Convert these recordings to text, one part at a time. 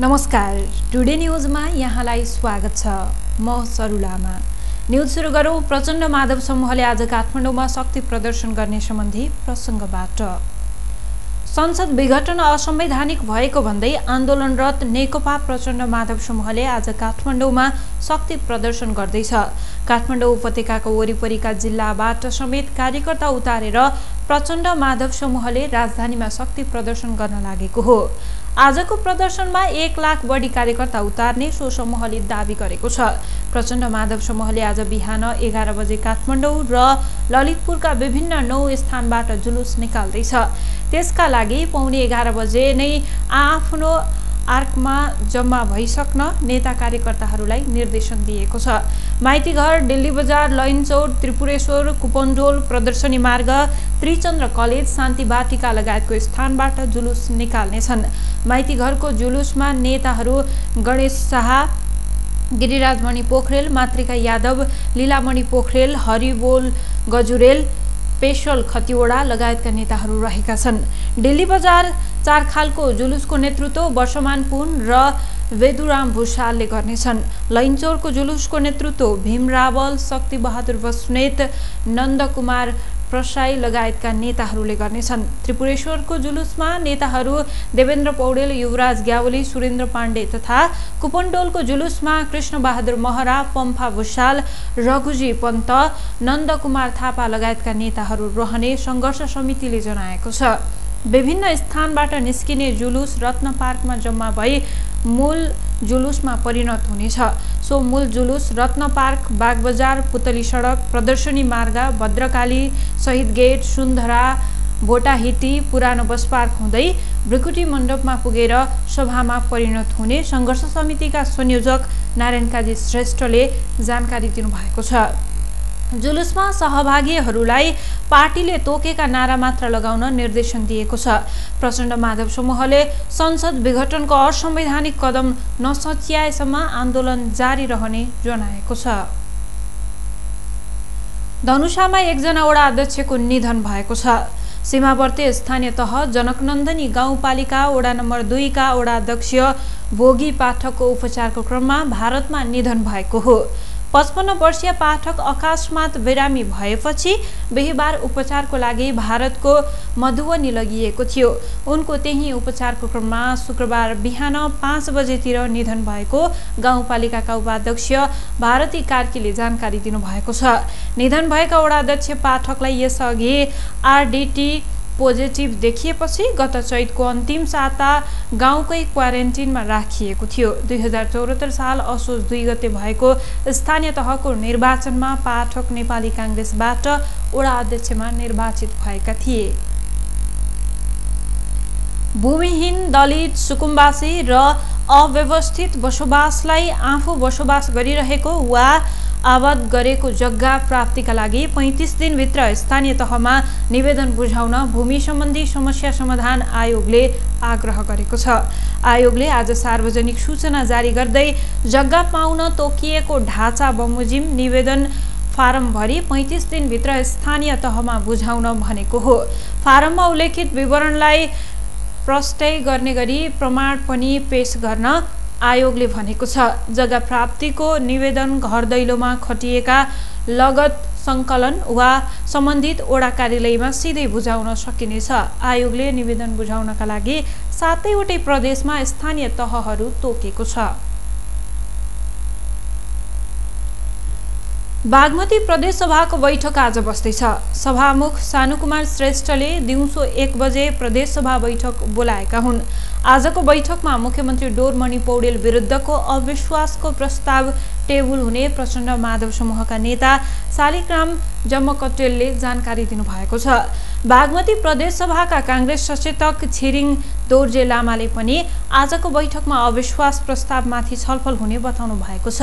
नमस्कार, टुडे न्यूजमा यहाँलाई स्वागत छ। म सरुलामा। न्यूज सुरु गरौं। प्रचण्ड माधव समूहले आज काठमाडौँमा शक्ति प्रदर्शन गर्ने सम्बन्धी प्रसंगबाट। संसद विघटन असंवैधानिक भएको भन्दै आन्दोलनरत नेकपा प्रचण्ड माधव समूहले आज काठमाडौँमा शक्ति प्रदर्शन गर्दैछ। काठमाडौँ उपत्यकाको वरिपरिका जिल्लाबाट समेत कार्यकर्ता उतारेर प्रचण्ड माधव समूहले राजधानीमा शक्ति प्रदर्शन गर्न लागेको हो। आजको प्रदर्शनमा 1 लाख बढी कार्यकर्ता उतार्ने सो समूहले दावी गरेको छ। प्रचण्ड माधव समूहले आज बिहान 11 बजे काठमाडौँ र ललितपुरका विभिन्न 9 स्थानबाट जुलुस निकाल्दैछ। त्यसका लागि पौने 11 बजे नै आफ्नो आर्कमा जम्मा भइसक्न नेता कार्यकर्ताहरूलाई निर्देशन दिएको छ। माइतीघर, दिल्ली बजार, लैनचौर, त्रिपुरेश्वर, कुपनडोल, प्रदर्शनी मार्ग, त्रिचन्द्र कलेज, शान्ति बाटिका लगायतको स्थानबाट जुलुस निकाल्नेछन्। माइतीघरको जुलुसमा नेताहरू गणेश शाह, गिरिराजमणि पोखरेल, मातृका यादव, लीलामणि पोखरेल, हरिबोल गजुरेल, पेशल खतिवडा लगायतका नेताहरू रहेका छन्। दिल्ली बजार चारखालको जुलुसको नेतृत्व वर्षमान पुन र वेदुराम भूषालले गर्नेछन्। लैनचौरको जुलुसको नेतृत्व भीम रावल, शक्ति बहादुर बस्नेत, नन्दकुमार प्रसाई लगायतका नेताहरूले गर्नेछन्। त्रिपुरेश्वरको जुलुसमा नेताहरू देवेन्द्र पौडेल, युवराज ग्यावली, सुरेन्द्र पाण्डे तथा कुपनडोलको जुलुसमा कृष्ण बहादुर महरा, पम्फा भूषाल, रघुजी पन्त, नन्दकुमार थापा लगायतका नेताहरू रहने संघर्ष समितिले जनाएको छ। विभिन्न स्थानबाट निस्किने जुलुस रत्न पार्कमा जम्मा भई मूल जुलुसमा परिणत हुनेछ। सो मूल जुलुस रत्न पार्क, बागबजार, पुतली सडक, प्रदर्शनी मार्ग, भद्रकाली, शहीद गेट, सुन्धरा, भोटाहिटी, पुरानो बस पार्क हुँदै भृकुटी मण्डपमा पुगेर सभामा परिणत हुने संघर्ष समितिका संयोजक नारायण काजी श्रेष्ठले जानकारी दिनुभएको छ। जुलुसमा सहभागीहरूलाई पार्टीले तोकेका नारा मात्र लगाउन निर्देशन दिएको छ। प्रचण्ड माधव समूहले संसद विघटनको असंवैधानिक कदम नसच्याएसम्म आन्दोलन जारी रहने जनाएको छ। धनुषामा एकजना वडा अध्यक्षको निधन भएको छ। सीमावर्ती स्थानीय तह जनकनन्दनी गाउँपालिका वडा नम्बर 2 का वडा अध्यक्ष भोगी पाठकको उपचारको क्रममा भारतमा निधन भएको हो। 55 वर्षीय पाठक अकस्मात बिरामी भएपछि बिहीबार उपचारको लागि भारतको मधुबनी लगिएको थियो। उनको त्यही उपचारको क्रममा शुक्रबार बिहान 5 बजेतिर निधन भएको गाउँपालिकाका उपाध्यक्ष भारती कार्कीले जानकारी दिनुभएको छ। निधन भएका वडा अध्यक्ष पाठकलाई यसअघि आरडीटी पोजिटिभ देखिएपछि गत चैतको अन्तिम साता गाउँकै क्वारेन्टिनमा राखिएको थियो। 2074 साल असोज 2 गते भएको स्थानीय तहको निर्वाचनमा पाठक नेपाली कांग्रेसबाट वडा अध्यक्षमा निर्वाचित भएका थिए। भूमिहीन, दलित, सुकुम्बासी र अव्यवस्थित बसोबासलाई आफू बसोबास गरिरहेको वा आबाद गरेको जग्गा प्राप्तिका लागि 35 दिनभित्र स्थानीय तहमा निवेदन बुझाउन भूमि सम्बन्धी समस्या समाधान आयोगले आग्रह गरेको छ। आयोगले आज सार्वजनिक सूचना जारी गर्दै जग्गा पाउन तोकिएको ढाँचा बमोजिम निवेदन फारम भरी 35 दिनभित्र स्थानीय तहमा बुझाउन भनेको हो। फारममा उल्लेखित विवरणलाई प्रष्टय गर्ने गरी प्रमाण पनि पेश गर्न आयोगले भनेको छ। जग्गा प्राप्तिको निवेदन घर दैलोमा खटिएका लगत संकलन वा सम्बन्धित वडा कार्यालयमा सिधै बुझाउन सकिनेछ। आयोगले निवेदन बुझाउनका लागि 7वटै प्रदेशमा स्थानीय तहहरू तोकेको छ। बागमती प्रदेश सभाको बैठक आज बस्दैछ। सभामुख सानुकुमार श्रेष्ठले दिउँसो 1 बजे प्रदेश सभा बैठक बोलाएका हुन्। आजको बैठकमा मुख्यमन्त्री डोरमणि पौडेल विरुद्धको अविश्वासको प्रस्ताव टेबुल हुने प्रचण्ड माधव समूहका नेता शालिग्राम जम्मकटेलले जानकारी दिनुभएको छ। बागमती प्रदेश सभाका कांग्रेस सचेतक छिरिङ दोर्जे लामाले पनि आजको बैठकमा अविश्वास प्रस्तावमाथि छलफल हुने बताउनु भएको छ।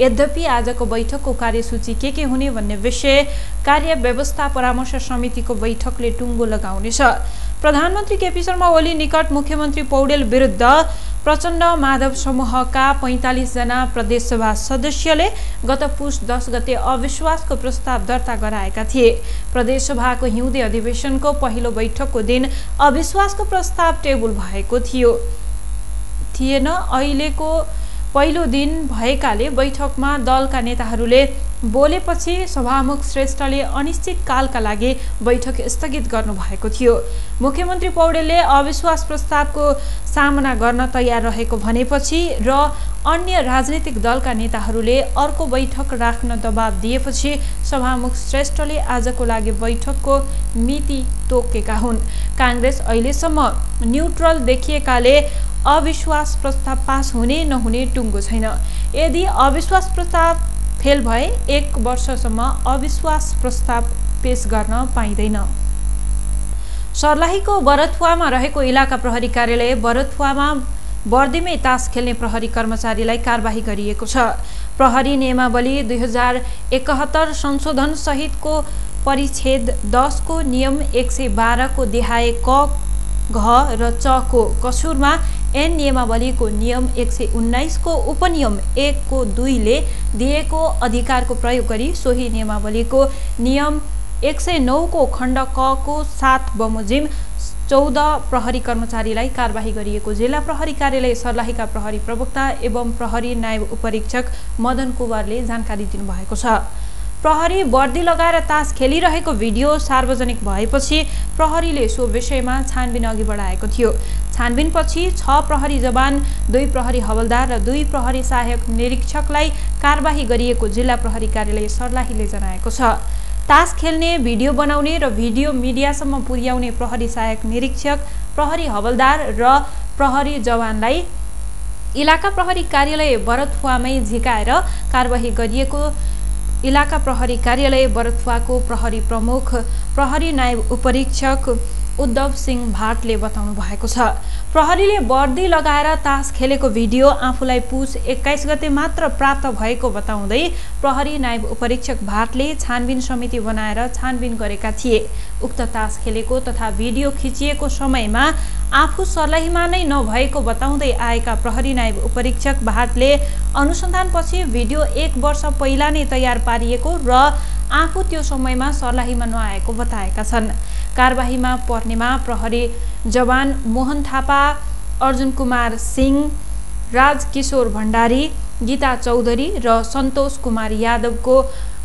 यद्यपि आजको बैठकको कार्यसूची के हुने भन्ने विषय कार्य व्यवस्था परामर्श समितिको बैठकले टुङ्गो लगाउनेछ। प्रधानमन्त्री केपी शर्मा ओली निकट मुख्यमन्त्री पौडेल विरुद्ध प्रचण्ड माधव समूहका 45 जना प्रदेशसभा सदस्यले गत पुष 10 गते अविश्वासको प्रस्ताव दर्ता गराएका थिए। प्रदेशसभाको हिउँदे अधिवेशनको पहिलो बैठकको दिन अविश्वासको प्रस्ताव टेबुल भएको थियो। थिएन। अहिलेको पहिलो दिन भएकाले बैठकमा दलका नेताहरूले बोलेपछि सभामुख श्रेष्ठले अनिश्चितकालका लागि बैठक स्थगित गर्नुभएको थियो। मुख्यमन्त्री पौडेलले अविश्वास प्रस्तावको सामना गर्न तयार रहेको भनेपछि र अन्य राजनीतिक दलका नेताहरूले अर्को बैठक राख्न दबाब दिएपछि सभामुख श्रेष्ठले आजको लागि बैठकको मिति तोकेका हुन्। कांग्रेस अहिलेसम्म न्युट्रल देखिएकाले अविश्वास प्रस्ताव पास हुने नहुने टुङ्गो छैन। यदि अविश्वास प्रस्ताव फेल भए 1 वर्षसम्म अविश्वास प्रस्ताव पेश गर्न पाइँदैन। सर्लाहीको बरथुवामा रहेको इलाका प्रहरी कार्यालय बरथुवामा बर्दीमै तास खेल्ने प्रहरी कर्मचारीलाई कारबाही गरिएको छ। प्रहरी नियमावली 2071 संशोधन सहितको परिच्छेद 10 को नियम 112 को देहाए क घ र च को कसुरमा एन नियमावलीको नियम 119 को उपनियम 1 को 2 ले दिएको अधिकारको प्रयोग गरी सोही नियमावलीको नियम 109 को खण्ड क को 7 बमोजिम 14 प्रहरी कर्मचारीलाई कारबाही गरिएको जिल्ला प्रहरी कार्यालय सर्लाहीका प्रहरी प्रवक्ता एवं प्रहरी नायब उपरीक्षक मदन कुवरले जानकारी दिनुभएको छ। प्रहरी वर्दी लगाएर तास खेलिरहेको भिडियो सार्वजनिक भएपछि प्रहरीले सो विषयमा छानबिन अघि बढाएको थियो। छानबिनपछि 6 प्रहरी जवान, 2 प्रहरी हवलदार र 2 प्रहरी सहायक निरीक्षकलाई कारबाही गरिएको जिल्ला प्रहरी कार्यालय सर्लाहीले जनाएको छ। तास खेल्ने भिडियो बनाउने र भिडियो मिडियासम्म पुर्याउने प्रहरी सहायक निरीक्षक, प्रहरी हवलदार र प्रहरी जवानलाई इलाका प्रहरी कार्यालय बरथुवामै झिकाएर कारबाही गरिएको इलाका प्रहरी कार्यालय बरथुवाको प्रहरी प्रमुख प्रहरी नायब उपरीक्षक उद्धव सिंह भाटले बताउनु भएको छ। प्रहरीले वर्दी लगाएर तास खेलेको भिडियो आफूलाई पुस 21 गते मात्र प्राप्त भएको बताउँदै प्रहरी नायब उपरीक्षक भाटले छानबिन समिति बनाएर छानबिन गरेका थिए। उक्त तास खेलेको तथा भिडियो खिचिएको समयमा आफू सर्लाहीमा नै नभएको बताउँदै आएका प्रहरी नायब उपरीक्षक भाटले अनुसन्धानपछि भिडियो 1 वर्ष पहिला नै तयार पारिएको र आफू त्यो समयमा सर्लाहीमा नआएको बताएका छन्। कारबाहीमा पर्नेमा प्रहरी जवान मोहन थापा, अर्जुन कुमार सिंह, राजकिशोर भण्डारी, गीता चौधरी र सन्तोष कुमार यादवको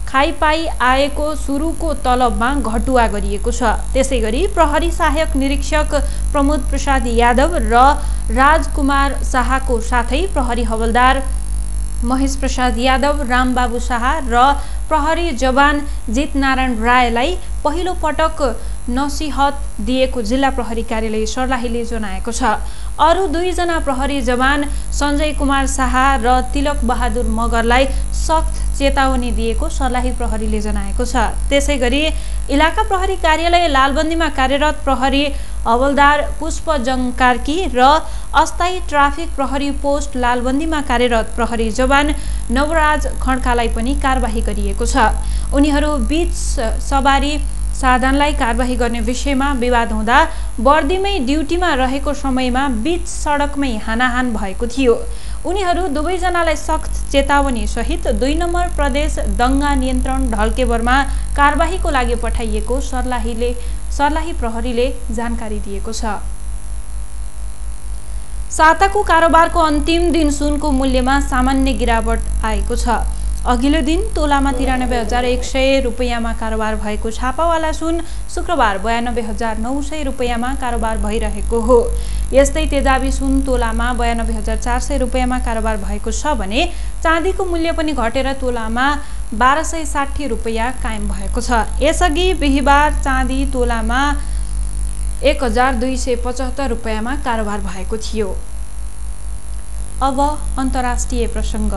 खाइपाई आएको सुरुको तलबमा घटुवा गरिएको छ। त्यसैगरी प्रहरी सहायक निरीक्षक प्रमोद प्रसाद यादव र राजकुमार शाहको साथै प्रहरी हवलदार महेश प्रसाद यादव, रामबाबु शाह र प्रहरी जवान जितनारायण रायलाई पहिलो पटक नसिहत दिएको जिल्ला प्रहरी कार्यालय सर्लाहीले जनाएको छ। अरू 2 जना प्रहरी जवान सञ्जय कुमार शाह र तिलक बहादुर मगरलाई सख्त चेतावनी दिएको सर्लाही प्रहरीले जनाएको छ। त्यसैगरी इलाका प्रहरी कार्यालय लालबन्दीमा कार्यरत प्रहरी हवलदार पुष्प जङ्कारकी र अस्थायी ट्राफिक प्रहरी पोस्ट लालबन्दीमा कार्यरत प्रहरी जवान नवराज खड्कालाई पनि कारबाही गरिएको छ। उनीहरू बीच सवारी साधनलाई कारबाही गर्ने विषयमा विवाद हुँदा वर्दीमै ड्युटीमा रहेको समयमा बीच सडकमै हानाहान भएको थियो। उनीहरू 2 जनालाई सख्त चेतावनी सहित 2 नम्बर प्रदेश दङ्गा नियन्त्रण ढल्केबरमा कारबाहीको लागि पठाइएको सर्लाही प्रहरीले जानकारी दिएको छ। साताको कारोबारको अन्तिम दिन सुनको मूल्यमा सामान्य गिरावट आएको छ। अघिल्लो दिन तोलामा 93,100 रुपैयाँमा कारोबार भएको छापावाला सुन शुक्रबार 92,900 रुपैयाँमा कारोबार भइरहेको हो। यस्तै तेजाबी सुन तोलामा 92,400 रुपैयाँमा कारोबार भएको छ भने चाँदीको मूल्य पनि घटेर तोलामा 1260 रुपैयाँ कायम भएको छ। यसअघि बिहिबार चाँदी तोलामा 1275 रुपैयाँमा कारोबार भएको थियो। अब अन्तर्राष्ट्रिय प्रसङ्ग।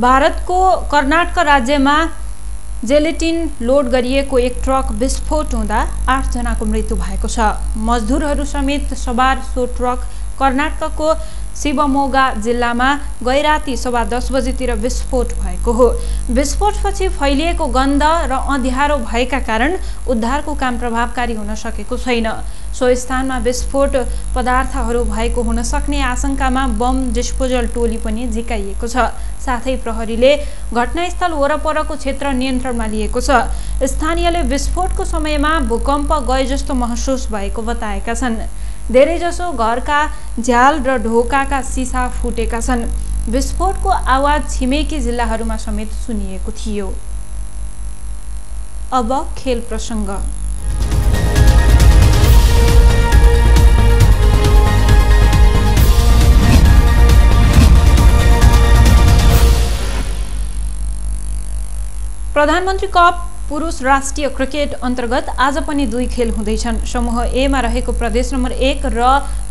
भारतको कर्नाटक राज्यमा जेलेटिन लोड गरिएको एक ट्रक विस्फोट हुँदा 8 जनाको मृत्यु भएको छ। मजदुरहरू समेत सवार सो ट्रक कर्नाटकको शिवमोगा जिल्लामा गैराती 10:15 बजेतिर विस्फोट भएको हो। विस्फोटपछि फैलिएको गन्ध र अँध्यारो भएका कारण उद्धारको काम प्रभावकारी हुन सकेको छैन। सो स्थानमा विस्फोट पदार्थहरू भएको हुन सक्ने आशंकामा बम डिस्पोजल टोली पनि झिकाइएको छ। साथै प्रहरीले घटनास्थल वरपरको क्षेत्र नियन्त्रणमा लिएको छ। स्थानीयले विस्फोटको समयमा भूकम्प गए जस्तो महसुस भएको बताएका छन्। धेरैजसो घरका झ्याल र ढोकाका सिसा फुटेका छन्। विस्फोटको आवाज छिमेकी जिल्लाहरूमा समेत सुनिएको थियो। अब खेल प्रसङ्ग। प्रधानमन्त्री कप पुरुष राष्ट्रिय क्रिकेट अन्तर्गत आज पनि 2 खेल हुँदैछन्। समूह ए मा रहेको प्रदेश नम्बर 1 र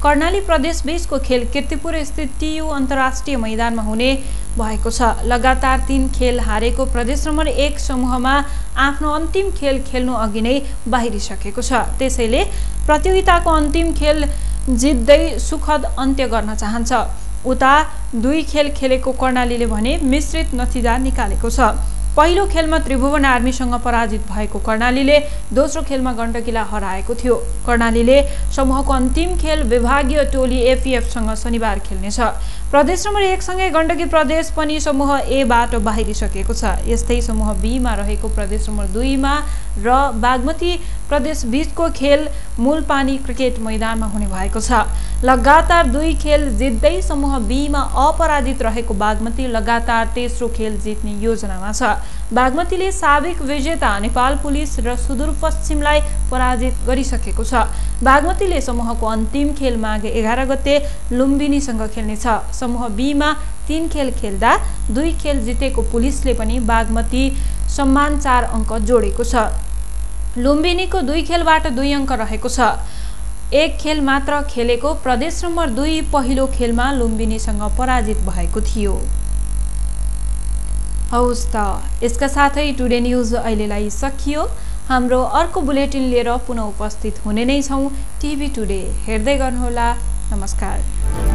कर्णाली प्रदेश बीचको खेल कीर्तिपुर स्थित टियु अन्तर्राष्ट्रिय मैदानमा हुने भएको छ। लगातार 3 खेल हारेको प्रदेश नम्बर 1 समूहमा आफ्नो अन्तिम खेल खेल्नु अघि नै बाहिरिसकेको छ। त्यसैले प्रतियोगिताको अन्तिम खेल जित्दै सुखद अन्त्य गर्न चाहन्छ। उता 2 खेल खेलेको कर्णालीले भने मिश्रित नतिजा निकालेको छ। पहिलो खेलमा त्रिभुवन आर्मीसँग पराजित भएको कर्णालीले दोस्रो खेलमा गण्डकीलाई हराएको थियो। कर्णालीले समूहको अन्तिम खेल विभागीय टोली एपीएफसँग शनिबार खेल्नेछ। प्रदेश नम्बर 1 सँगै गण्डकी प्रदेश पनि समूह ए बाट बाहिरिसकेको छ। यस्तै समूह बी मा रहेको प्रदेश नम्बर 2 मा र बागमती प्रदेश बीचको खेल मूलपानी क्रिकेट मैदानमा हुने भएको छ। लगातार 2 खेल जित्दै समूह बी मा अपराजित रहेको बागमती लगातार तेस्रो खेल जित्ने योजनामा छ। बागमतीले साबिक विजेता नेपाल पुलिस र सुदूरपश्चिमलाई पराजित गरिसकेको छ। बागमतीले समूहको अन्तिम खेल माघ 11 गते लुम्बिनीसँग खेल्नेछ। समूह बी मा 3 खेल खेल्दा 2 खेल जितेको पुलिसले पनि बागमती सम्मान 4 अङ्क जोडेको छ। लुम्बिनीको 2 खेलबाट 2 अङ्क रहेको छ। 1 खेल मात्र खेलेको प्रदेश नम्बर 2 पहिलो खेलमा लुम्बिनीसँग पराजित भएको थियो। हौस् त, यसका साथै टुडे न्युज अहिलेलाई सकियो। हाम्रो अर्को बुलेटिन लिएर पुनः उपस्थित हुने नै छौँ। टिभी टुडे हेर्दै गर्नुहोला। नमस्कार।